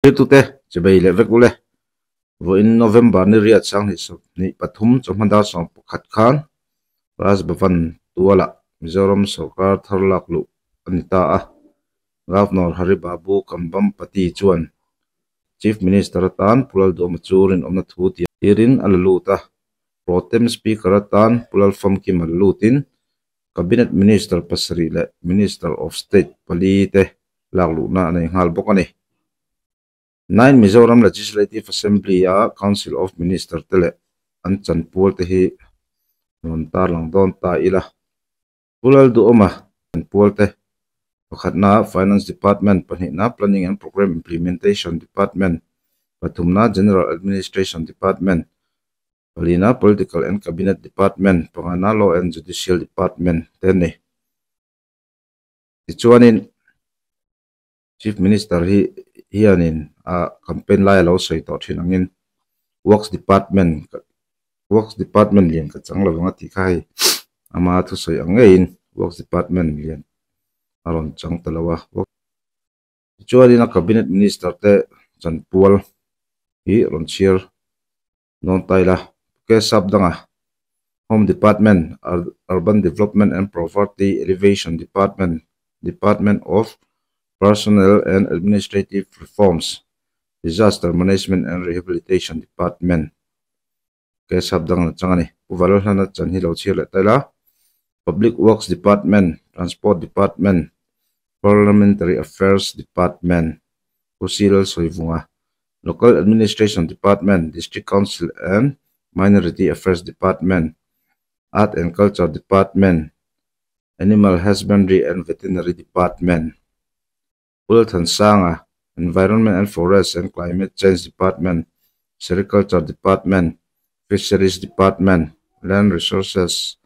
Thiltute chibei leh vek ule. Vawiin November ni riat sanghnih sawmhnih pathum chawhma dar 11 khan Raj Bhavan tualah Mizoram sorkar thar lak luh a ni ta a. Governor Hari Babu Kambhampati chuan Chief Minister atan Pu Lalduhawma chu rinawmna thu tirin a la lut a. Pro Tem Speaker atan Pu Lalfamkima la lutin Cabinet Minister pasarih leh Minister of State pali te lak luhna a nei nghal bawk a ni. Nine Mizoram Legislative Assembly a Council of Minister te leh an chanpual te hi rawn tarlang dawn ta ila. Pu Lalduhawma chanpual te pakhatna Finance Department, pahnihna Planning and Programme Implementation Department, pathumna General Administration Department, palina Political and Cabinet Department, pangana Law and Judicial Department te a ni. Tichuanin Chief Minister hi hianin a campaign lai a lo sawi tawh thin angin Works Department Works Department lian ka chang lovang a tih kha hei ama thusawi ang ngeiin Works Department lian a rawn chang ta lo a. Tichuanin a Cabinet Minister te chanpual hi rawn chhiar dawn ta ila. Ke sap danga Home Department, Urban Development and Poverty Alleviation Department, Department of Personnel and Administrative Reforms, Disaster Management and Rehabilitation Department. Ke sap dang la chang a ni. Pu Valhlana chan hi lo chhiar leh ta ila. Public Works Department, Transport Department, Parliamentary Affairs Department, Pu Silal Sawivunga, Local Administration Department, District Council and Minority Affairs Department, Art and Culture Department, Animal Husbandry and Veterinary Department, Pu Lalthansanga, Environment and Forest and Climate Change Department, Sericulture Department, Fisheries Department, Land Resources,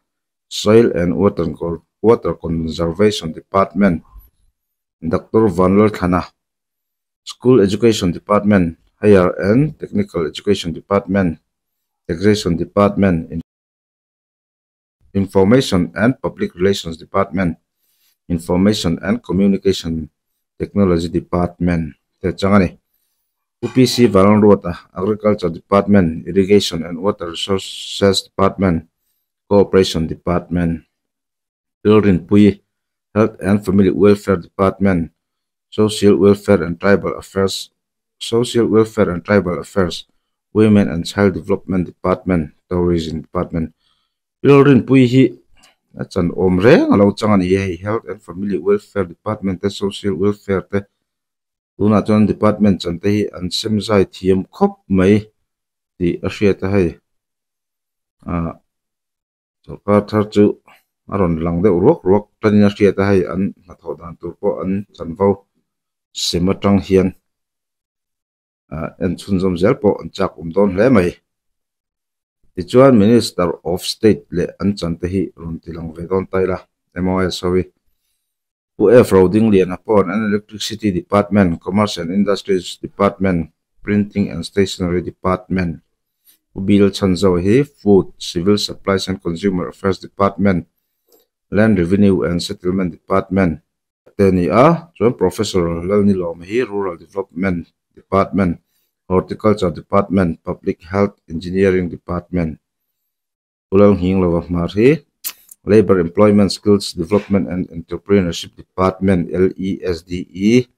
Soil and Water Water Conservation Department, Doctor Vanlalthlana, School Education Department, Higher and Technical Education Department, Taxation Department, Information and Public Relations Department, Information and Communication Technology Department te chang a ni. Pu PC Vanlalruata, Agriculture Department, Irrigation and Water Resources Department, Cooperation Department, Pilrinpui, Health and Family Welfare Department, Social Welfare and Tribal Affairs, Social Welfare and Tribal Affairs, Women and Child Development Department, Tourism Department. Pilrinpui hi a chan awm reng a lo chang a ni hei Health and Family Welfare Department te Social Welfare te tunah chuan department chan te hi an sem zai thiam khawp mai tih a hriat a hei ah Sorkar thar chu a rawn lang deuh ruak ruak tanin a hriat a, hei an hnathawh dan tur pawh an chanvo sem atang hian ah en chhunzawm zel pawh an chak awm dawn hle mai. Tichuan Minister of State leh an chan te hi rawn ti lang ve dawn ta ila MOS ho hi. Pu F Rodingliana paw'n an Electricity Department, Commerce and Industries Department, Printing and Stationery Department, Pu Bill Chhanzo hi Food, Civil Supplies and Consumer Affairs Department, Land Revenue and Settlement Department te a ni a, chuan Professor Lalnilawma hi Rural Development Department, Horticulture Department, Public Health Engineering Department. Pu Lalnghing lova hmar hi Labour Employment Skills Development and Entrepreneurship Department, LESDE,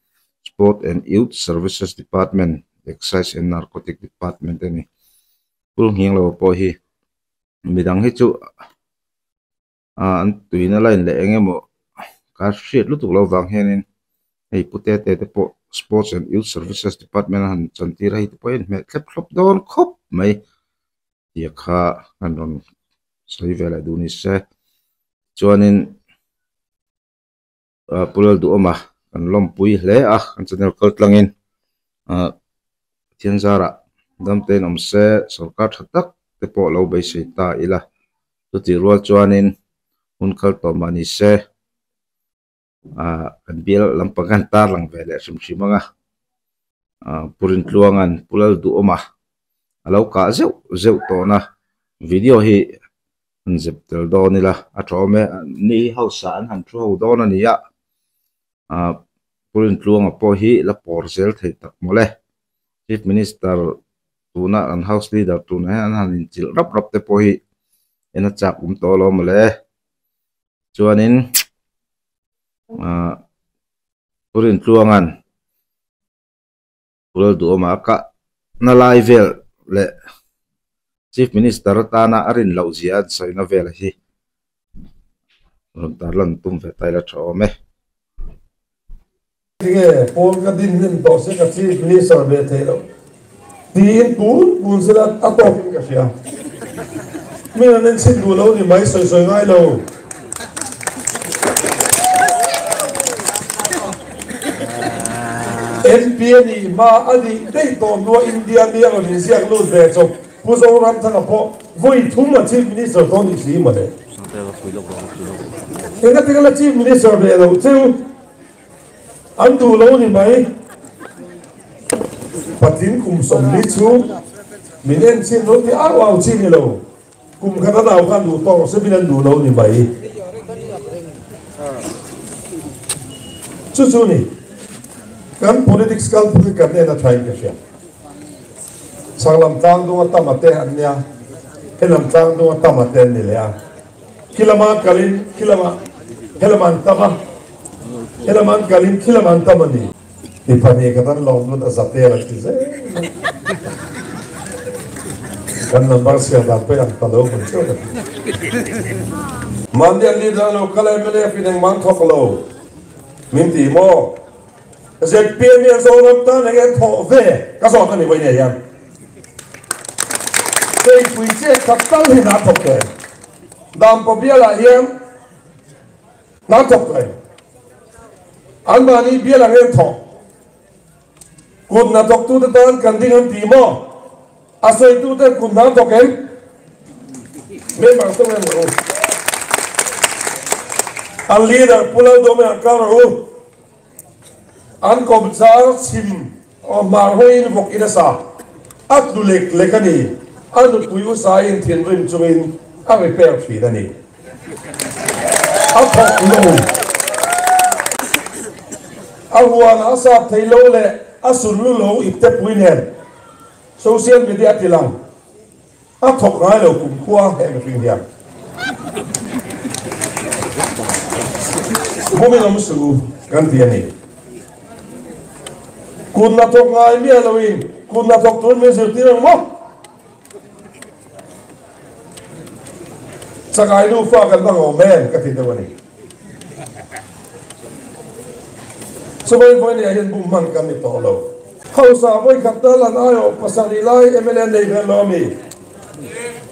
Sport and Youth Services Department, Excise and Narcotic Department a ni. Pu Lalnghing lova pawh hi midang hi chu an tuina line leh eng emaw ka hriat lutuk loh vang hianin hei pu te te te pawh Sports and Youth Services Department a han chantir a hei te pawh hi a inhmeh thlep thlawp dawn khawp mai. Tia kha an rawn sawi ve leh duh ni se chuanin ah Pu Lalduhawma kan lawmpui hle a kan channel kal tlangin ah Pathian zarah damte in awm se sorkar tha tak te pawh lo beisei ta ila chutih rual chuanin hun kal tawh mah ni se ah kan bial lampang khan tar lang ve leh hrim hrim ang a ah Pu Rintluanga'n Pu Lalduhawma a lo kah zeuh zeuh tawhna video hi han zep tel dawn ila a tha awm e ni hausa an han thu ho dawn a ni a ah Pu Rintluanga pawh hi la pawr zel thei tak mawle. Chief Minister tuna an House Leader tunah hian an han inchilh rap rap te pawh hi en a chak awm tawh alawm mawle chuanin ahh Pu Rintluanga'n Pu Lalduhawma a kah na lai vel leh Chief Minister atana a rin loh zia an sawina vel hi rawn tarlan tum ve ta ila tha awm e. Tinge pawl ka din hlim tawh se ka Chief Minister ve theih loh tiin tun tun sela a tawk in ka hria. Mi an en chhin duh lo ni mai sawi sawi ngai lo. MP a nih hma a nih daih tawh hnua India mi a rawn inziak lut ve chawp Pu Zoramthanga pawh vawi thum a Chief Minister tawh nih si mawle. Engatinge la Chief Minister ve loh cheu an duh lo ni mai. Patling kum 40 chhung min en chhin lo ti au au chi ni lo. Kum khat a nau khan duh tawk se min an duh lo ni mai. Chu chu ni kan politics kalphung hi kan en a thain ka hria. Chhaklam tlang dung a tam a te an nia, helam tlang dung a tam a te an ni leh a. Khilama kalin khilama helam an tam a, helam an kalin khilam an tam a ni. Ti pahnih khat an lawm lut a za tel an ti zel mai. Kan number chhiar dan pawh ang ta lo hmun theuh ka ti. Mahni an leader a lo kal a mnf in engmah an thawk lo min ti maw? ZPM hian Zoram tan eng an thawh ve ka zawt a ni vawiin hian. Keipui chet khat tal hi hna thawk tawh em? Dampa bialah hian hna thawk tawh em? Anmahni bial ang em thawk? Kut hna thawktute tan kan ding an ti maw? A sawitute kut hna thawk em? Member te em rawh u. An leader Pu Lalduhawma an kar rawh u. An kawmchar chhim hmar hawiin vawk in a sa a tlu lek lek a ni. A nupui usain thinrim chungin a repair thin a ni. A thawk lo. A huanah a sap thei lo leh a sunlu lo iptepui nen social media a ti lang. A thawk ngai lo kumkhua he mihring hian. Bumin awm suh u kan ti a ni. Kut hna thawk ngai miah loin kut hna thawk turin min zirtir ang maw? Chakai nufa kan va ngawm em ka ti deuh a ni. Chuvai vawi nia hian bum hman kan ni tawh lo. Hausa vawi khat tal an aiawh pasarih lai mla nei ve lo a mi?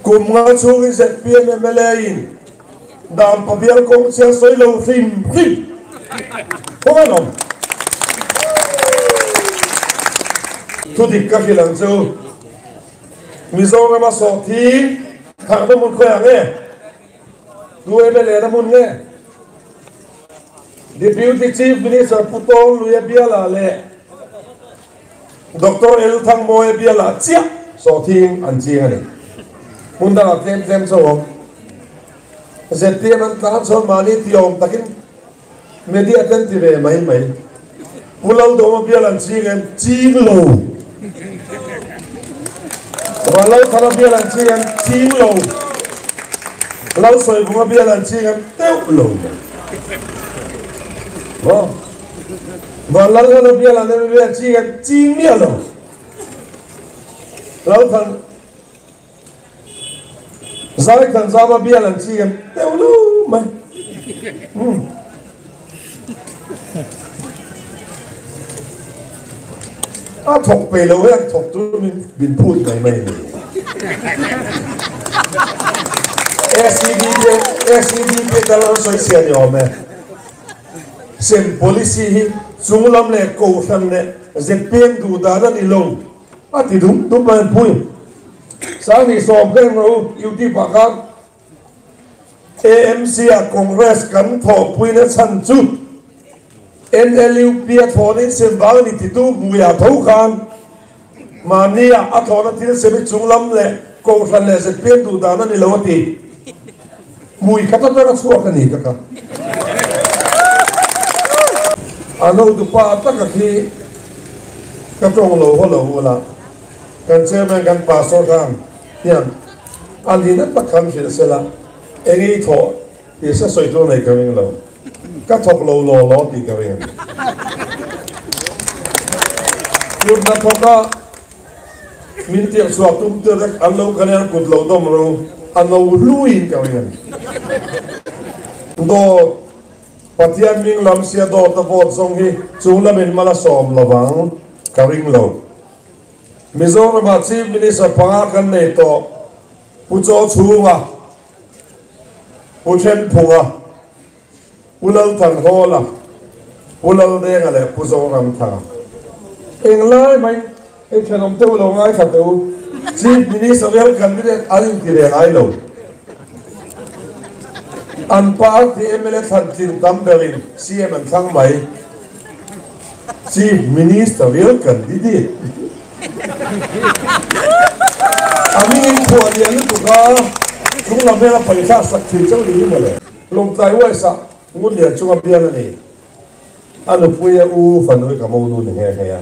Kum nga chhungin zpm mla in dan pabial kawng chhiar sawi lo hrim hrim kawng an awm. Thudik ka hrilh ang chu Mizorama sawhthing tharna hmun khawi ang e? Tu mla na hmun nge? Deputy Chief Minister Pu Tawng Luia bialah leh Doctor El Thangmawia bialah chiah sawhthing an ching a ni. Hmun dangah tlem tlem chu a awm. Zpm an tlan chuan mahni ti awm takin media te an ti ve mai mai. Pu Laldawma bial an ching em? Ching lo. Vanlalthana bial an ching em? Ching lo. Lalsawivunga bial an ching em? Teuh lo mai. Maw? Vanlalhlana bial an em an ching em? Ching miah lo. Lalthan Zaithanzama bial an ching em? Teuh lo mai. Umm. A thawk pe lo hian thawk tur min min phut mai mai a ni. SEDP SEDP tal an sawi chhia ni awm e. Sem policy hi chunglam leh kohhran leh zpm duh dan a ni lo a ti dum dum mai an pui. Sangni sawm kha eng rawh u YouTube ah khan. AMC ah Congress kan thawhpuina chhan chu NLUP a thlawhna in sem vang a ni titu hmuiah tho khan mahni ah a thlawhna thil sem hi chunglam leh Kohhran leh zpm duh dan a ni lo a ti. Hmui khat atanga chhuak a ni ka ka. A lo dupa taka khi. Ka tawng lo haw lo ula, kan chairman kan pastor khan hian a nihna tak khan hrilh sela, eng i thawh tih se sawi tur nei ka ring lo, ka thawk lo law law tih ka ring a ni. Kutna thawka min tirh chhuah tum te vek an lo kal hian kut lo dawm ro a no hluin ka ring a ni. Dawt. Pathian hming lam sia dawt a vote zawng hi chung lamin mal a sawm lovang ka ring lo. Mizoramah Chief Minister panga kan nei tawh, Pu Chaw Chhunga, Pu Thenphunga, Pu Lalthanhawla, Pu Laldenga leh Pu Zoramthanga. Englai mai hei thenawm te u lo ngaithla teh u, Chief Minister vel candidate an inti ve ngai lo. An party mla thlan tlin tam berin CM an thlang mai. Chief Ministerial candidate a hmingin phuah lian lutuk a, chung lam hian a paihthla sak thei chauh ni mawle. Lawngtlai uaisa ngun lian chunga bial a ni. A nupui a u fanui ka mo nu ni nghe nghe a.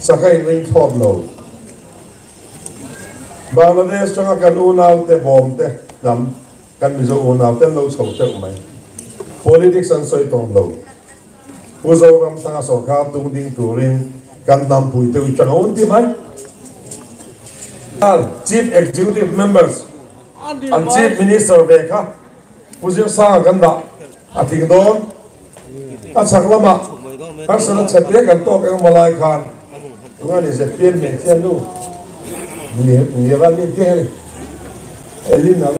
Saka inring thlawt lo. Bangladesh tanga kan unaute bawm te hnam kan Mizo unaute an lo chho teuh mai. Politics an sawi tawh lo. Pu Zoram tanga sorkar tung ding turin kan hnam pui teuh i tanga un ti mai. Chief Executive Members an Chief Minister ve kha Pu Zirsanga kan dah a tling dawn. A chhak lamah harsatna chhe te kan tawk engemaw lai khan tunga ni ZPM hmeichhia nu ni ni ran in te hi Elin a.